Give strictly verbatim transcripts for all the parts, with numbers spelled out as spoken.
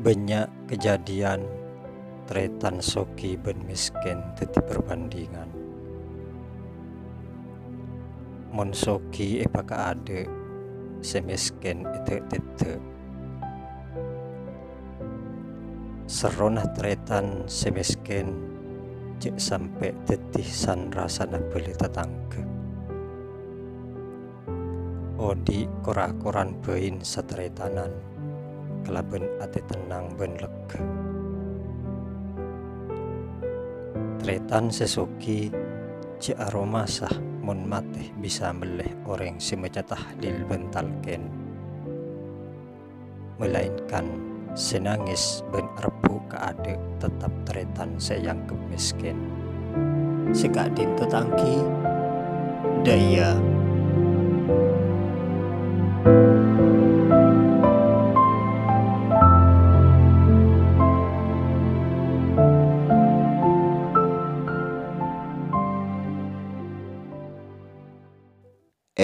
Bânnya' kadhâddhiyân tarètan soghi bân mèskèn dhâddhi parbhândhingan. Mon soghi èpakaadâ', sè mèskèn èdâ'-tèdâ'. Serrona tarètan sè mèskèn jhâ' sampè' dhâddhi san-rassana bhâlâ tatangghâ. Odi' kor-akoran bhâi sataretanan kalabân atè tennang bân lega. Taretan sè soghi jhâ' aromasa mon matè bisa mellè orèng sè maca tahlil bân talqin. Malaènkan sè nangès bân arebbhu' kaadâ' tettep taretan sè èangghep mèskèn. Sè ka'dinto ta' ènggi, dâ' iyâ.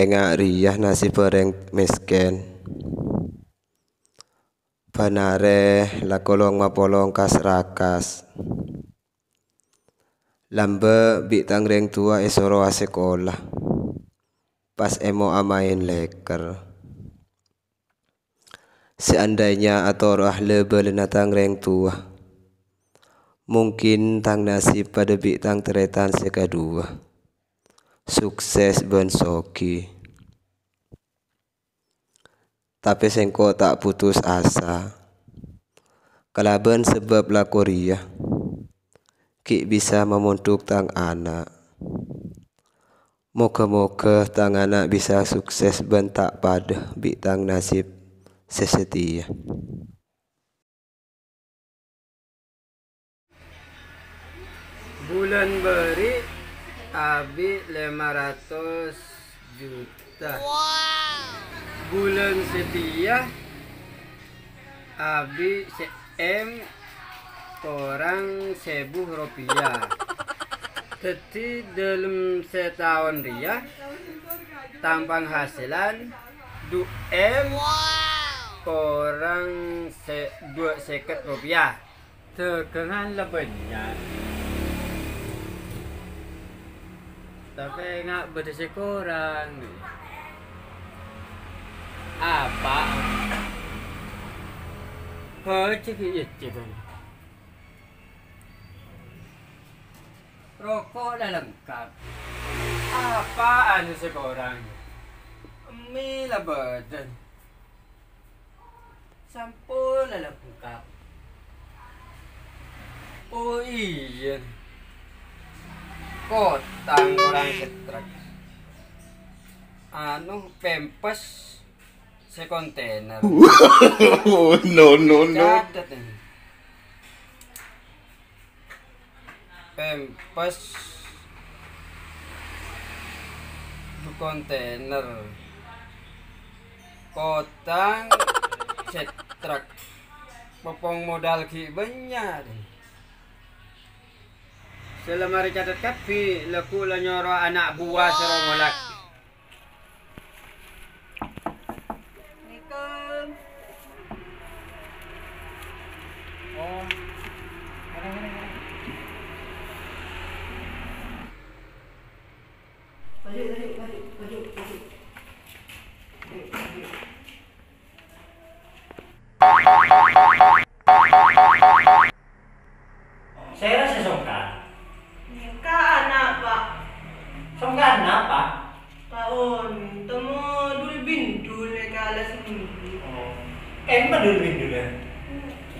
Enga' rèya nasibbhâ orèng mèskèn. Bân arè la kolong mapolong kas-rakas. Lambâ' bi' tang rèng towa èsoro asakola, pas èmo'a maèn lèker. Seandainya atoro'a la-bâlâna tang rèng towa, mungkin tang nasib padâ bi' tang tarètan sè kaduwâ, sukses bân soghi. Tapè sèngko' ta' putus asa. Kalabân sabâb lako rèya, ghi' bisa mamondhuk tang ana'. Moghâ-moghâ tang ana' bisa sukses bân ta' padâ bi' tang nasib sè satèya. Bulân bâri' abi' lèma ratos juta. Bulân satèya abi' sè M korang sèbu ropèya. Dhâddhi, dâlem sataon rèya, tang panghasilan du M korang sè-, duwâ' sèket ropèya. Dhâghângan la bânnya'. Tapè enga' bâdâ sè korang. Apa? Bâjâ ghi' ècè', Bang. Roko' la lengkap. Apa anu sè korang? Emmè la bâdâ. Sampon la lengkap. Oh iyâ. Kotang korang setrek. Anu, pempes. Sekontainer. No, no, no. Catet ini. Pempes. Du kontainer. Kotang setrek. Popong modal ghi' bânnya'. Sè la marè catet kabbhi, lagghu' la nyoro ana' buwa sè rongolak. Assalamualaikum. Oh. Maju, maju, maju, maju, maju. Ayo, maju. Sèra sè songkan? Nèka ana', Pa'. Songkan napa? Taon, temo dul-bindul nèka la seminggu. Oh. Emma dul-bindul, ya?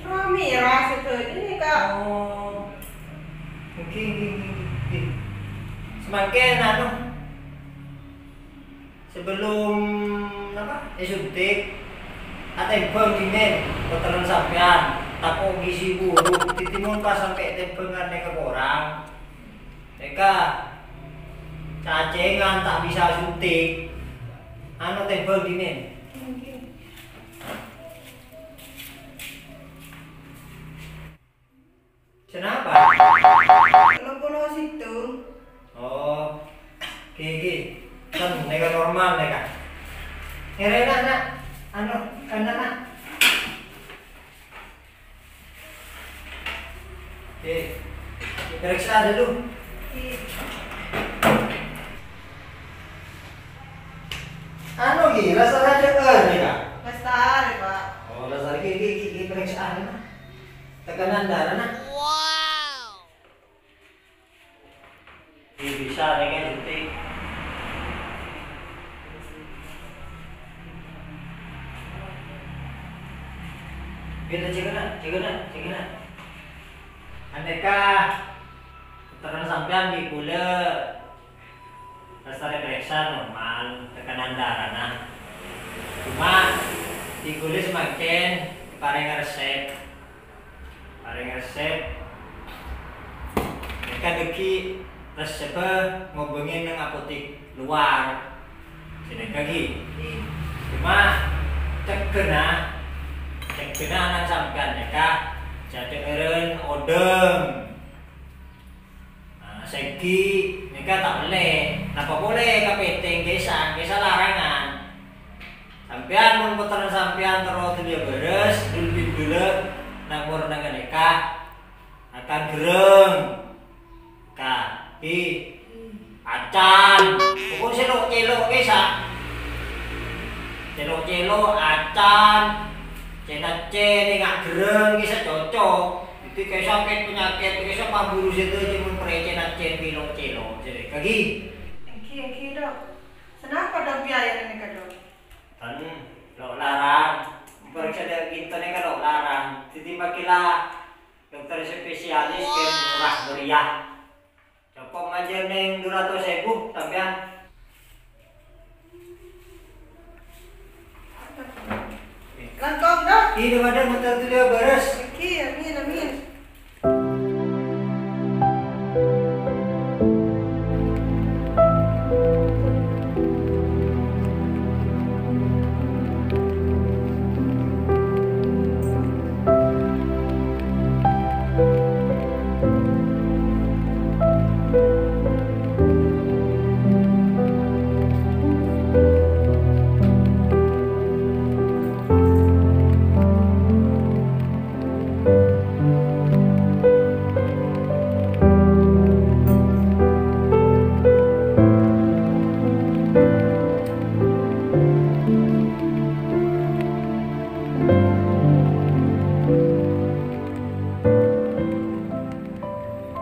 Rame rasa tadi nèka. Oh. Nggih, nggih, nggih, nggih. Samangkèn, anu, Sabellum, napa, èsuntik, atèmbhâng dhimèn pottrana sampèyan, tako' gisi buru, dhâddhi mon pas sampè' tèmbhângan nèka korang, nèka cacèngan ta' bisa suntik, anu, tèmbhâng dhimèn. Sè napa? Tello polo sèttong. Oh. Ghi, ghi. Kan nèka normal nèka. Ngèrèna, Na'. Anu, kanna, Na'. Eh, periksa dulu. Anu, Gi, rasa ada, eh, ini, Kak. Lestari, Pak. Oh, rasa ini, ini, ini, ini periksa, ini, Kak. Tekanan darah, nah. Ini bisa, ini kan, suntik. Kita cek, nah, cek, nah, cek, nah. Andai ka keterangan sampeyan di kaulâ, rasa diperiksa normal, tekanan darahna. Cuma, di kaulâ samangkèn parèng resep. Parèng resep. Nèka dhâggi' reseppa ngobângè neng apotik luar. Sè nèka ghi. Cuma cegghâna, cegghâna ana'na sampèyan nèka jhâ' dhâ'ârân odhâng. Nah, sènggi nèka ta' ollè. Napa polè ka pètèng kèsa, kèsa larangan. Sampèyan mon pottrana sampèyan terro dhuliyâ bârâs, dul-bindulâ nang morna ghânèka akan gherrâng. Ka, hi, acan. Pokok sè lo'-cèlo' kèsa. Cèlo'-cèlo', acan, cèn-accèn, enga' gherrâng kèsa cocok. Dhâddhi kèsa sakèt panyakèt, kèsa pamburu sèdhâjâ mon parè cèn-accèn, lo'-cèlo'. Jârèya, kaghi. Èngghi, èngghi, Dok. Sanapa, Dok, biayana nèka, Dok? Ten, lo' larang. Parèksa dâ' ghintona nèka lo' larang. Dhâddhi, makkèla dokter spesialis kèng murah meriah. Cokop majâr neng du ratos èbu, sampèyan. Langkong, Dok. Iyâ, dâ-padâ motor dulu yâ, bârâs. Oke, amin, amin.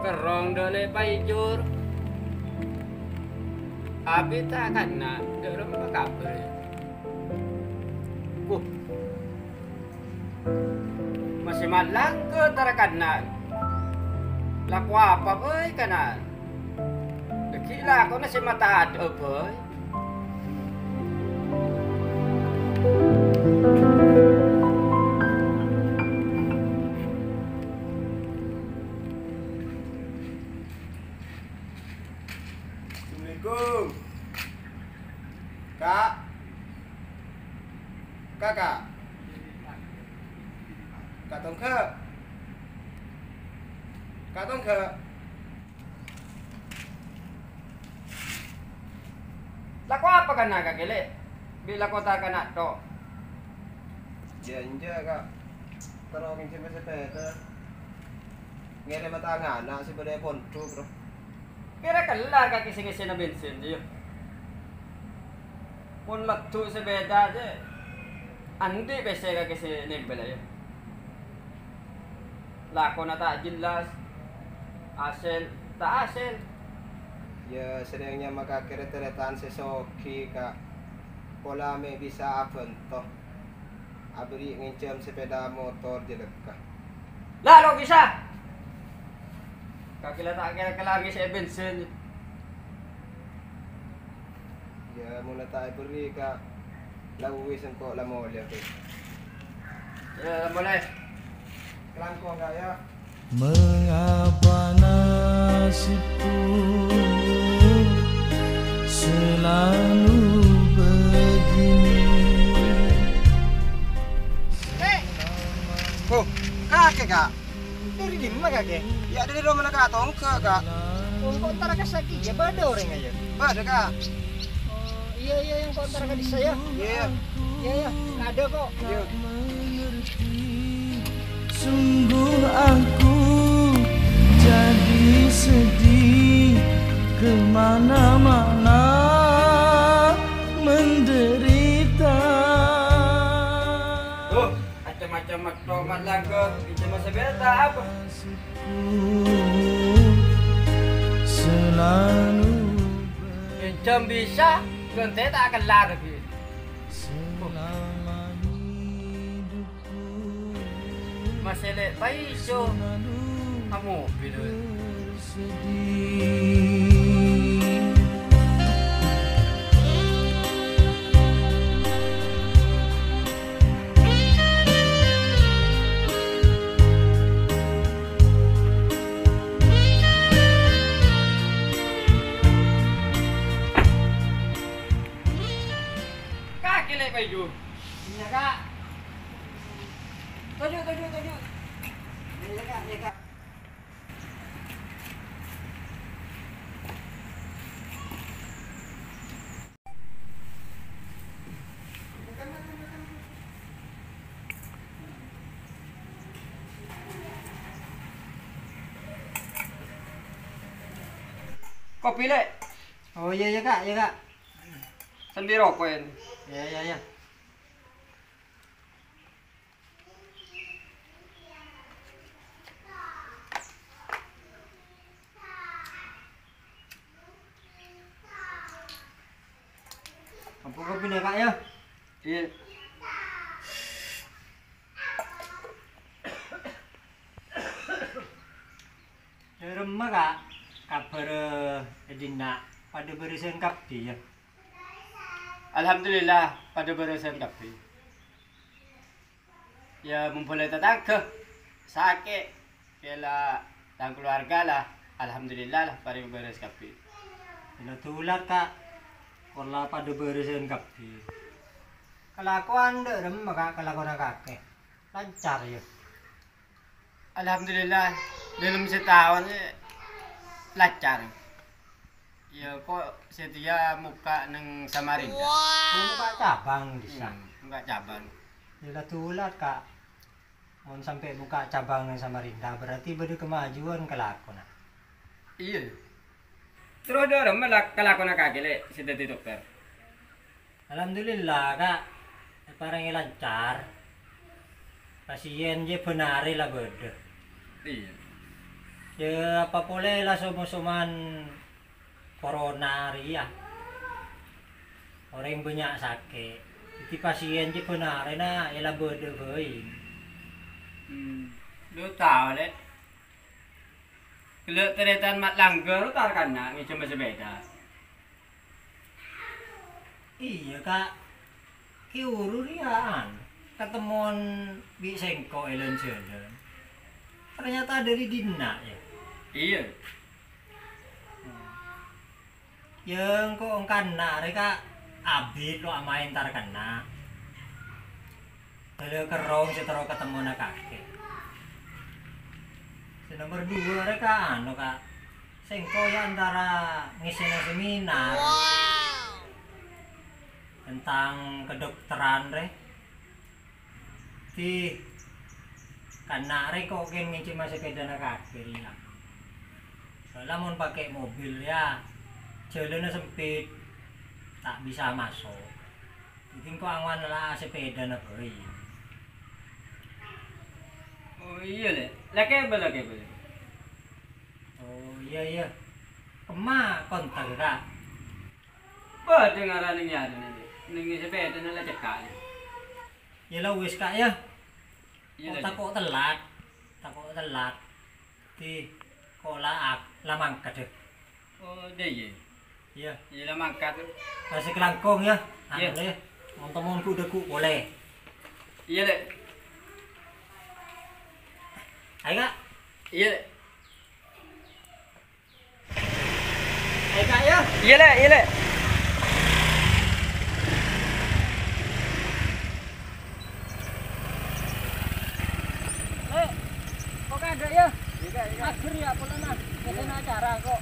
Kerrong dâ' lè' paijur. Abit ta' kanna' dâ' remma kabhâr. Wuh. Masè malangka tara kanna'. Lako apa bhâi kanna'? Dhâggi' lakona sè matadâ'â bhâi. Assalamualaikum. Ka'. Ka', Ka'. Ka' Tongghâ'. Ka' Tongghâ'. Lako apa kanna' kakè, Lè'? Bi' lako tara kanna' to'. Jhânjhi, Ka'. Terro ngènjhâmè sapèda. Ngèrèmma tang ana' sè bâdâ è pondhuk, ro. Kèra kellar kakè sè ngèssèna bensin, yâ. Mon leddhu' sapèda, jâ, andi' pèssè kakè sè nèmbâl, yâ. Lakona ta' jelas, asèl ta' asèl. Yâ, serrèng nyama kakè rèt-tarètan sè soghi, Ka'. Pola mè' bisa abhânto. Aberri' ngènjhâm sapèda motor jâlâkka. La, lo' bisa. Kakè la ta' kèra-kèra ngèssè bensin. Yâ, mon la ta' èberri', Ka', la uwis sèngko' la molè, Ka'. Yâ, la molè. Kalangkong, Ka', yâ. Mengapa nasibku selalu begini? Eh, oh, kakè, Ka'. Dâri dimma, kakè? Yâ, dâri romana Ka' Tongghâ', Ka'. Oh, engko' entara ka sakèya bâdâ orèng, yâ? Bâdâ, Ka'. Oh, iyâ, iyâ, engko' entara ka dissa, yâ. Iyâ, iyâ. Iyâ, iyâ, adâ, kok. Iyâ. Sungguh aku Sedih kemana-mana menderita. Tuh, macam-macam mat-, tomat langgar, macam masa beta apa? Selalu Pinjam bisa, ganti tak kelar lagi. Selama hidupku Masih lek paiso kamu video. Sedih. Kake lek paiso. Iya, Kak. Toju', toju', toju'. Iya, Kak, iya, Kak. Kopi, Lek. Oh, iya, iya, Kak, iya, Kak. Sambi roko', en. Iya, iya, iya. Ampon kopi ya, Kak, ya? Iya. Dâ' remma, Kak, kabhâr, eh, è dinna'? Padâ bârâsân kabbhi, ya? Alhamdulillah, padâ bârâsân kabbhi. Ya, mombâlâ tatangghâ sakè', kèla tang kaluwarga la, alhamdulillah la, parèng bârâs kabbhi. Ila dulat, Kak, pola padâ bârâsân kabbhi. Kalakowan dâ' remma, Kak, kalakowanna kakè? Lancar, ya? Alhamdulillah, dâlem sataon, eh, lancar. Ya, ko' satèya mokka' neng Samarinda. Oh, mokka' cabang bisa. Hmm, mokka' cabang. Ya, la dulat, Kak. Mon sampè' mokka' cabang neng Samarinda, berarti bâdâ kemajuan kalakona. Iyâ. Terros dâ' remma la-, kalakona kakè, Lè', sè dhâddhi dokter? Alhamdulillah, Kak. Èparèngè lancar. Pasièn jiyâ bân arè la bâdâ. Iyâ. Jiyâ apa polè la som-osoman corona rèya. Orèng bânnya' sakè'. Dhâddhi pasièn jiyâ bân arèna èla bâdâ bhâi. Hmm. Lu tao, Lè'. Ghellâ' tarètan mat langghâr tar kanna' ngèjhâmma sapèda. Iyâ, Kak. Kè Uru rèya, an, katemmon bi' sèngko' è lan-jhâlân. Ternyata dâri dinna', ya? Iyâ. Ya, engko' engkanna' arè, Kak, abit lo' amaèn tar kanna'. Bâlâ kerrong sè terro katemmona kakè. Sè nomer duwâ' arè, Kak, anu, Kak, sèngko' ya antara ngèssèna seminar tentang kedokteran, rè. Di kanna' rè ko' kèng ngèjhâmma sapèdana kakè rèya. Soalnya mon pakè mobil ya, jhâlânna sempit, ta' bisa maso'. Dhâddhi engko' angowan la sapèdana bhâi. Oh, iyâ, Lè'. Lakè bâlâ, lakè bâlâ. Oh, iyâ, iyâ. Kemma kontak, Kak? Bâdâ ngarana neng yâ, neng, neng sapèdana la cekka', ya. Ya la wis, Kak, ya. Iyâ, Kok la, tako' telat. Tako' telat. Di, kok la ak-, la mangkat, ya. Oh, dâ' iyâ. Iyâ. Iyâ, la mangkat. Kasih kelangkong, ya. Iyâ. Anu, ya. Mon-, temon ku dâggu' polè. Iyâ, Lè'. Ayo, Kak. Iyâ, Lè'. Ayo, Kak, ya. Iyâ, Lè', iyâ, Lè'. Lè', kok kagak, ya? Mager, ya, polana. Biasanya acara, kok.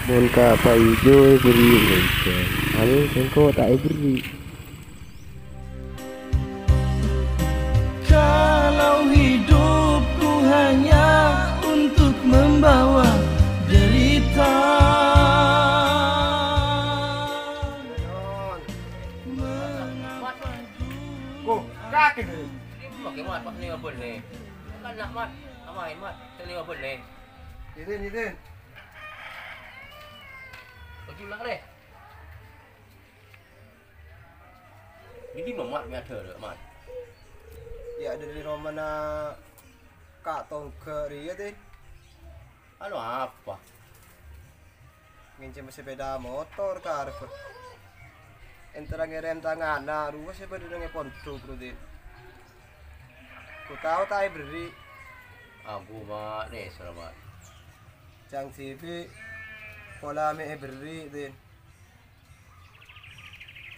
Mon ka' paijo èberri' bhâi, angèn sèngko' ta' èberri'. Kalau hidupku hanya untuk membawa Mat, pas nèng abâlè. Kan na', Mat. Amaèn, Mat. Sè nèng abâlè. Izin, izin. Bâjhu la', rè. Bâdâ, Mat, mè' adhârâ, Mat. Ya, dâri romana Ka' Tongghâ rèya, Din. Anu apa? Ngènjhâm sepeda motor karebbhâ. Entara ngèrèm tang ana' rowa sè bâdâ neng è pondhuk, Bro, Din. Ghu tao ta' èberri'? Ambu, Mat, nèser, Mat. Ca'na dhibi' pola mè' èberri', Din.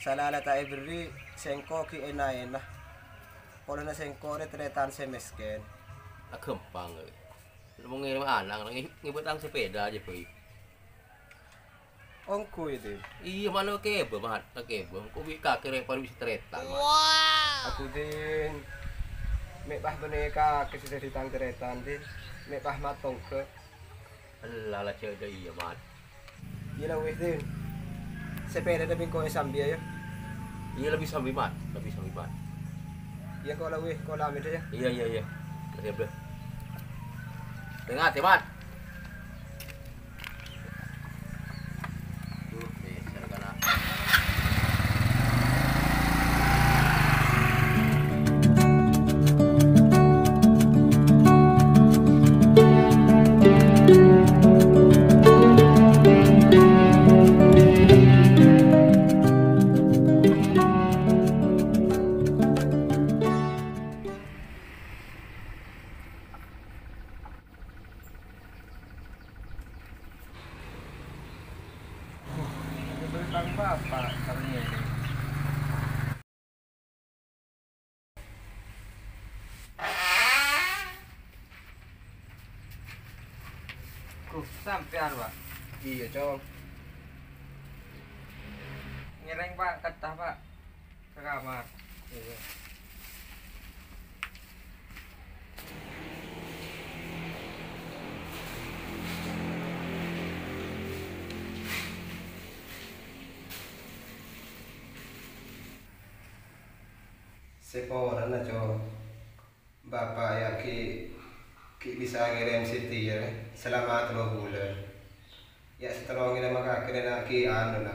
Sala la ta' èberri', sèngko' ghi' èna-èna. Polana sèngko' rè tarètan sè mèskèn. Ah, ghâmpang, eh. Mon ngèrèm ana', ngè-, ngèbâ tang sepeda jâ, bhâi. Ongghu, Din. Iyâ, ma' la kèbâ, Mat, la kèbâ. Engko' bi' kakè rè' paru bisa tarètan, Mat. Aku, Din, mè' pas bânnè kakè sè dhâddhi tang tarètan, Din. Mè' pas matongghâ. Ella, la jâ' dâ' iyâ, Mat. Iyâ la wis, Din. Sepedana bi' engko' èsambiyâ, yâ. Iyâ, lebbi sambi, Mat. Lebbi sambi, Mat. Iyâ, engko' la wis, engko' la amèdhâ, yâ. Iyâ, iyâ, iyâ. Lebbi, lebbi. Tè-ngatè, Mat. Duh, nèser kana'. Tang bapa' sareng ngene. Ku, sampeyan, Pak? Iya, Cong. Ngereng, Pak, kettah, Pak. Ka kamar. Iya. Saporana, Cong. Bapa' ya ghi', ghi' bisa ngerem satèya, eh, salama tello bulân. Ya, sè terro ngerem ka kakè na ghi' anu, na,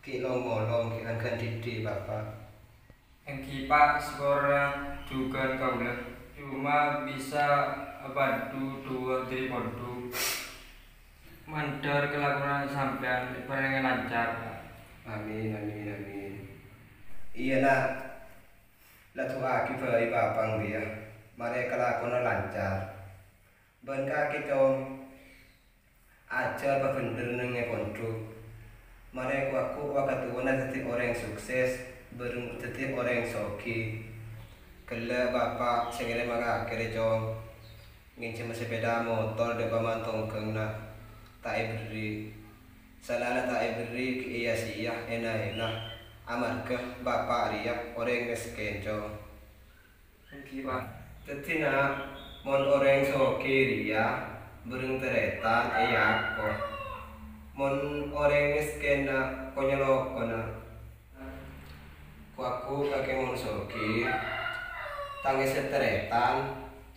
ghi' long-molong, ghi' angghân didik, Bapa'. Èngghi, Pak, saporana jhughân kaulâ. Coma bisa abhânto duwâ' dhâri pondhuk. Mandhâr kalakowan sampèyan èparèngè lancar, Pak. Amin, amin, amin. Iyâ, Na'. La du'aaghi bhâi bapa'na rèya, marè kalakowanna lancar. Bân kakè, Cong, ajhâr pabhendher neng è pondhuk. Marè ko'-, ko' wakatowana dhâddhi orèng sukses, bhâreng dhâddhi orèng soghi. Ghellâ' bapa' sè ngerem ka kakè rè, Cong. Ngènjhâma sepeda motor dâ' paman tongghângnga ta' èberri'. Salana ta' èberri' ghi' èya-sèya èna-èna, amarghâ bapa' rèya orèng mèskèn, Cong. Èngghi, Pak. Dhâddhi, Na', mon orèng soghi rèya bhâreng tarètan èako. Mon orèng mèskènna ko'-nyolokona. Ko'-, ko' kakè mon soghi, tangèsè tarètan,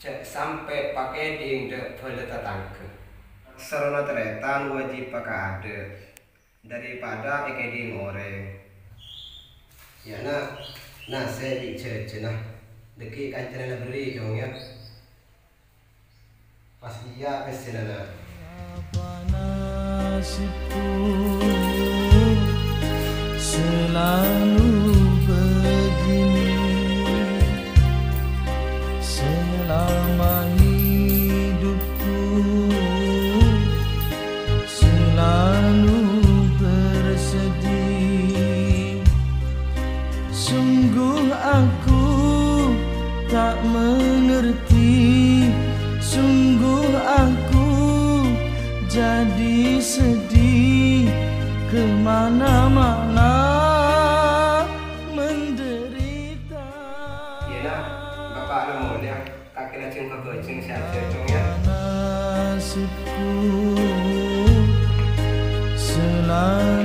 jhâ' sampè' pakèdhing dâ' bhâlâ tatangghâ. Sarona tarètan wajib pakaadâ', daripada èkèdhing orèng. Ya, Na', nasè' bi' jhâjhâna, dhâggi' kancana la berri', Cong, ya. Pas iyâ pèssèna, Na'. Apa nasibku selalu begini, selama hidupku selalu bersedih. Sungguh aku tak mengerti, sungguh aku jadi sedih kemana-mana menderita. Iyâ, Bapa' la molèya. Kakè lajeng pabhâjâng sè ajhâr, Cong, ya. Nasibku selalu